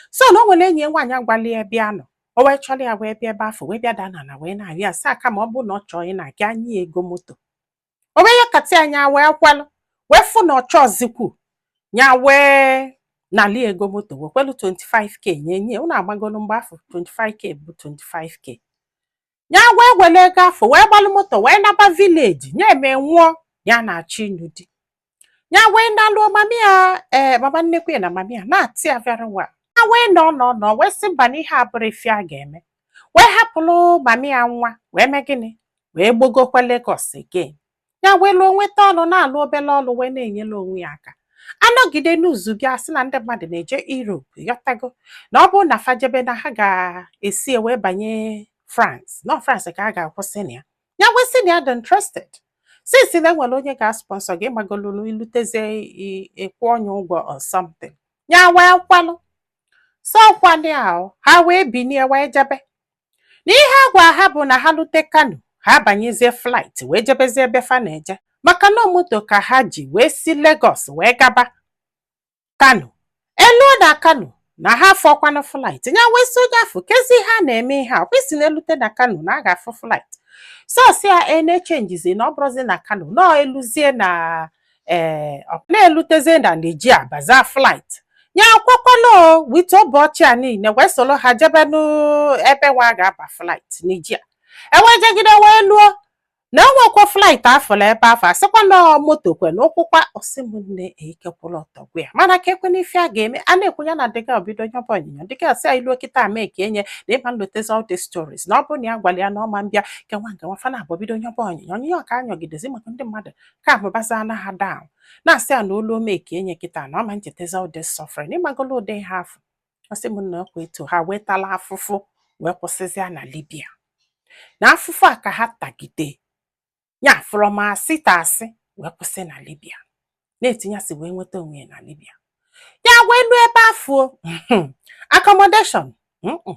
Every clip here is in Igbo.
So na o nwere enyi ya nwaanyị agwala ya bịa nọ, o wee chọrọ ya wee bịa ebe afọ, wee bịa daa n'ala wee na-arịọ ya sị aka ma ọ bụ na ọ chọọ ị na-aga nye ya ego moto. O wee yọkata anya wee kwelụ, wee fụ na ọ chọọzikwu ya, wee nali ego moto, wekwelu 25K nye nye unu. Agbagolu mgbe afọ 25K bụ 25K. Ya wee were ego afọ wee gbalụ moto wee naba village. Ya eme nwụọ, ya na-achọ ịnụ di. Ya wee nalụọ mami ya, ee, mama nnekwu ya na mami ya na-atị ya very well. Ya wee nọ nọ nọ wee sị mba, na ihe abụrụ ife a ga-eme, wee hapụrụ mami ya nwa, wee mee gịnị, wee gbogokwa Lagos again. Ya wee lụọ, nweta ọrụ, na-alụ obere ọrụ wee na-enyere onwe ya aka. Anọgide n'uzu bịa sị na ndị mmadụ na-eje Europe, yọtago, na ọ bụrụ na fajebe na ha ga-esi wee banye France, nọ France ka a ga-akwụsị na ya. Ya wee sị na ya dị interested, since na enwere onye ga-sponsor gị, magolulu ilutezie ịkwụ onye ụgwọ or something. Ya wee kwalụ so kwali ahụ, ha wee binie wee jebe. Na ihe a gwa ha bụ na ha lute Kano, ha banyezie flight wee jebezie ebe fa na-eje, maka na moto ka ha ji wee si Lagos wee gaba Kano. Eluo na Kano, na ha fọkwanụ flight. Ya wee sị onye afọ kezi ihe a na-eme, ihe a kwesị na elute na Kano na a ga-afụ flight. So si ya e na-echenjizi na ọ bụrụzi na Kano nọọ, eluzie na ee, na-elutezie na Nigeria, baza flight. Ya akwakwala o with ụbọchị a niile wee soro ha jebe n'ebe nwa ga-aba flight Nigeria. Ewee jegide wee luo na enwekwa flight afọla ebe afọ, asịkwa na moto kwe na ụkwụkwa. Ọsị m nne, eikekwụla ọtọ gwa ya, mana ka ekwe n'ife a ga-eme. A na-ekwu ya na dịga bido nyọba onyinyo dịga sị ya iluo kịta mee ka enye na ịma nlotezi all the stories, na ọ bụrụ na ya gwara ya na ọma mbịa nke nwa nke nwa fana abụọ bido nyọba onyinyo onyinyo ka anyọgidezi maka ndị mmadụ ka ahụbaza na ha down, na-asị ya na olu ome ka enye kịta na ọma nchetezi all this suffering, ịmagolo ụdị ihe afọ. Ọsị m na ọkwa etu ha wee tala afụfụ wee kwụsịzịa na Libya, na afụfụ a ka ha tagide ya from asị ta asị wee kwụsị na Libya, na-etinye asị wee nweta onwe ya na Libya. Ya wee lu ebe afọ, accommodation,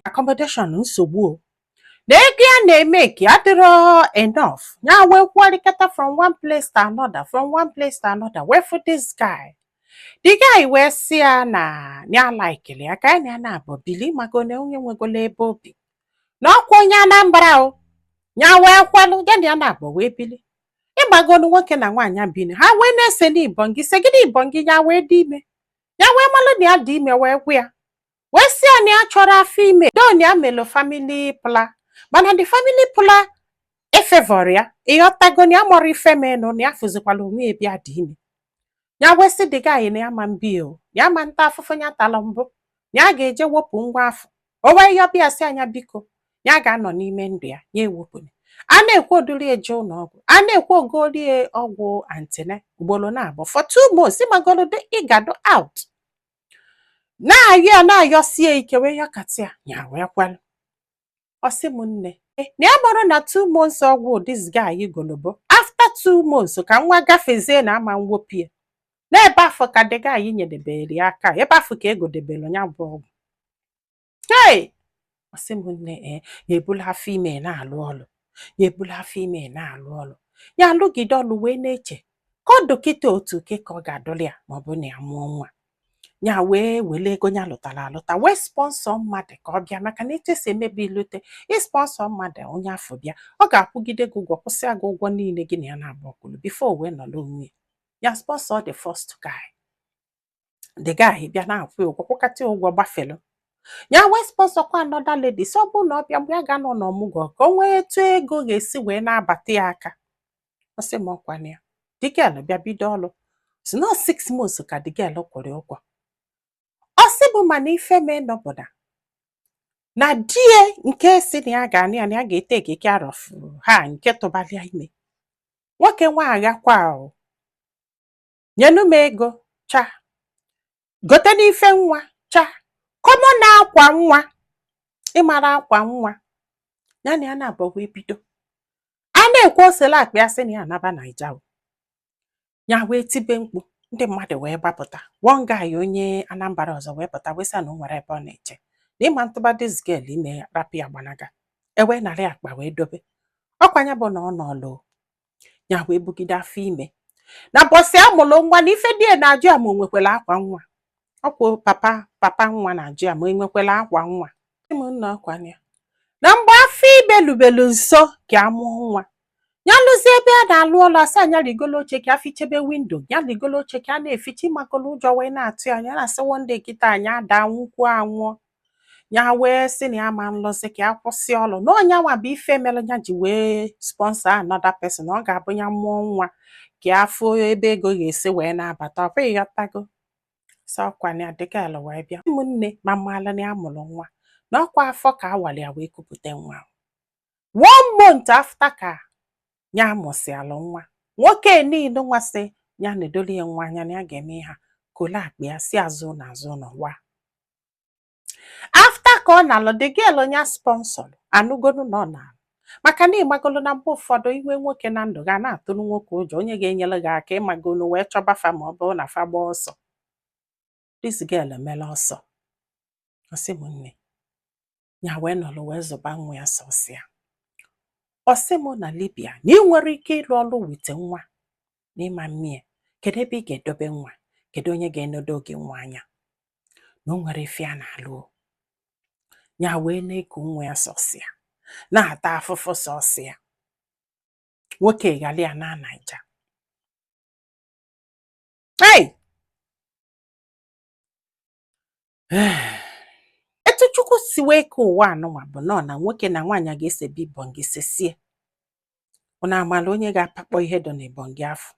accommodation nsogbu o, na ego ya na-eme ka adịrọ enough. Ya wee kwụgharịkata from one place to another, from one place to another, wee fụ this guy. The guy wee sị ya na ya laikili ya, ka ya na ya na-abụ bili, mago na onye nwegolo ebe obi, na ọkwa onye Anambra o. Ya wee kwalụ, ya na ya na-abụ wee bili. Ịgbagolu nwoke na nwaanyị bili, ha wee na-ese n'ibongi, segide ibongi. Ya wee dị ime, ya wee malụ na ya dị ime, wee gwa ya, wee sị ya na ya chọrọ afọ ime don. Ya melo family plan, mana the family plan efevọrọ ya, ịghọtago, na ya mọrọ ife menụ, na ya fụzikwala onwe ya bịa dị ime. Ya wee sị the guy na ya ma mbi o, ya ma nta afụfụ ya tala mbụ, na ya ga-eje wepụ ngwa afọ. O wee yọbịa sị anya biko, ya ga-anọ n'ime ndụ ya, ya ewepụrụ. A na-ekwu oduri eje ụlọ ọgwụ, a na-ekwu ogorie ọgwụ antine ugboro na-abụ for 2 months, ịmagolodo ịgado out na-ayọ ya, na-ayọsie ike, wee yọkata ya, ya wee kwelụ. Ọ sị m nne, na ya mara na 2 months ọgwụ this guy golobo, after 2 months ka nwa gafezie na ama mwopie n'ebe afọ ka the guy nyedebere ya aka, ebe afọ ka egodebere ya bụ ọgwụ. Hey, ọ sị m nne, ee, ya ebula afọ ime na-alụ ọlụ, ya ebula afọ ime na-alụ ọlụ, ya alụgide ọlụ, wee na-eche ka ọ dọkịta otu ke ka ọ ga-adụrụ ya ma ọ bụ na ya mụọ nwa. Ya wee wele ego ya lụtara alụta wee sponsor mmadụ ka ọ bịa, maka na etu esi emebi ilute ịsponsor mmadụ, onye afọ bịa, ọ ga-akwụgide gị ụgwọ, kwụsị gị ụgwọ niile gị na ya na-abụ ọkwụlụ before wee nọrọ onwe ya. Ya sponsor the first guy, the guy bịa na-akwụ ya ụgwọ, kwụkata ya ụgwọ gbafelu. Ya wee sponsorkwa another lady, si ọ bụrụ na ọ bịa mgbe ya ga-anọ n'ọmụgwọ, ka o nwee etu ego ga-esi wee na-abata ya aka. Ọ sị m ọkwana ya, the girl bịa bido ọlụ, si nọ 6 months ka the girl kwụrụ ụgwọ. Ọ sị bụ mana ife mee nọbụda na die nke si na ya ga-anụ ya, na ya ga-etake care of ha, nke tụbalịa ime nwoke nwa aghakwa o nyenu m ego cha, gote n'ife nwa cha, kọmọ na akwa nwa, ịmara akwa nwa ya na ya na-abụ wee bido. A na-ekwu osele akpa ya, sị na ya anaba Naija o. Ya wee tibe mkpu, ndị mmadụ wee gbapụta. One guy onye Anambra ọzọ wee pụta, wee sị na o nwere ebe ọ na-eje, na ịma ntụba this girl ime, rapụ ya gbanaga. Ewee narị akpa wee dobe ọkwa ya bụ na ọ nọlụ. Ya wee bugide afọ ime na bọsị amụrụ nwa, na ife die na-ajụ ya ma o nwekwara akwa nwa. Ọkwa papa papa nwa na-ajụ ya ma enwekwala akwa nwa. Sị m nna, ọkwa ya na mgbe afọ ibelubelu nso ka a mụọ nwa ya, lụzie ebe a na-alụ ọlụ, asị anya rigolo oche ka afichebe window, ya rigolo oche ka a na-eficha. Ịmagolo ụjọ wee na-atụ ya. Ya na-asị one day kịta anya ada nwukwu anwụọ. Ya wee sị na ya ma nlụzi, ka ya kwụsị ọlụ, na ọnya nwa bụ ife mere ya ji wee sponsor another person. Ọ ga-abụ ya mụọ nwa ka afọ ebe ego ga-esi wee na-abata. Ọ bụ ịghọtago sọ ọkwa na dịgala wee bịa ụmụnne ma mmalụ na ya mụrụ nwa na ọkwa afọ ka awali ya wee kupụta nwa. One month after ka ya mụsịalụ nwa, nwoke niile nwa sị ya na-edoli ya nwa anya na ya ga-eme ha kole akpa ya si azụ na azụ n'ụwa. After ka ọ na-alụ the girl ya sponsor, anụgonu na ọ na-alụ, maka na ịmagolu na mgbe ụfọdụ inwe nwoke na ndụ ga na-atụrụ nwoke ụjọ onye ga-enyere gị aka, ịmagolu wee chọba fa ma ọ bụrụ na fa gbaa ọsọ. This girl emela ọsọ. Ọ sị m nne, ya wee nọrọ wee zụba nwa ya sọsịa. Ọ sị m na Libya na ị nwere ike ịlụ ọlụ with nwa na ịma mmie. Kedu ebe ị ga-edobe nwa? Kedu onye ga-enodo gị nwa anya? Na o nwere ife a na-alụ o. Ya wee na-eku nwa ya sọsịa, na-ata afụfụ sọsịa. Nwoke ghara ya na Naija. Hey! Etu Chukwu si wee kee ụwa anụnwa bụ nọọ na nwoke na nwaanyị ga-esebi ibọngị sesie. Unu amala onye ga-apakpọ ihe dị n'ibọngị afọ.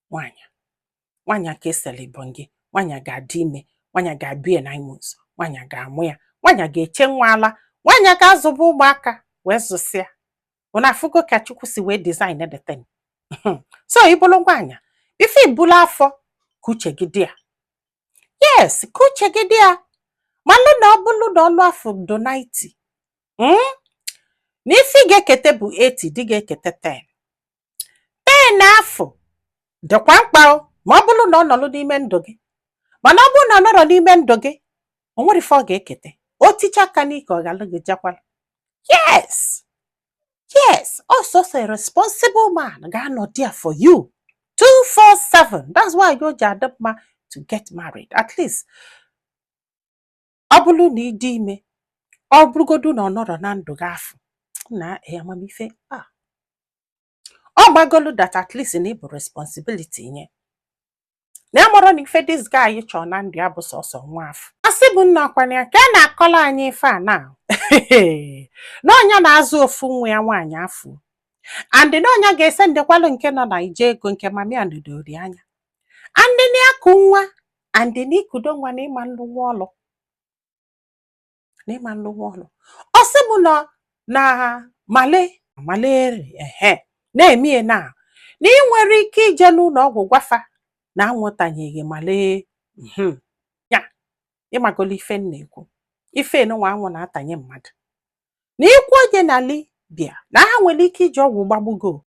Nwaanyị nwaanyị ka esere ibọngị, nwaanyị ga-adị ime, nwaanyị ga-abịa 9 months, nwaanyị ga-amụ ya, nwaanyị ga-eche nwa ala, nwaanyị ga-azụba ụmụaka wee zụsịa. Unu afụgo ka Chukwu si wee design the thing. So ị bụrụ nwaanyị, ife ibulu afọ, ka uche gị dị ya. Yes, ka uche gị dị ya. Malụ na ọ bụrụ na ọlụ afọ do 90, na ife ị ga-ekete bụ 80, dị ga-ekete 10. 10 afọ dịkwa mkpa o, ma ọ bụrụ na ọ nọrọ n'ime ndụ gị. Mana ọ bụrụ na ọ nọrọ n'ime ndụ gị, o nwere ife ọ ga-ekete. O ticha aka n'ike, ọ ghalụ gị jekwala. Yes, also a responsible man ga-anọ there for you 247. That's why o ji adị mma to get married. At least ọ bụrụ na ị dị ime, ọ bụrụgodu na ọ nọrọ na ndụ gị afọ na amamife a, ọ gbagolu that at least na ị bụ responsibility nye na ya mara na ife this guy chọrọ na ndụ ya bụ sọsọ nwa afọ. Asị bụ nna ọkwana ya ka a na-akọrọ anyị ife a na na ọnya na-azụ ofu nwa ya nwaanyị afọ, and na ọnya ga-ese ndekwalụ nke nọ na ije ego nke mami ya nọdori anya, and na akụ nwa, and na ikudo nwa na ịma nlụ nwa ọlụ, na ịma nlụ nwa ọlụ. Ọ sị m nọ na male malaria ehe na-emie na ị nwere ike ije n'ụlọ ọgwụ gwafa na anwụtanyeghị male ya. Ịmagolo ife m na-ekwu, ife nwa anwụ na-atanye mmadụ na ikwu onye na Libya na ha nwere ike iji ọgwụ gbagbugo.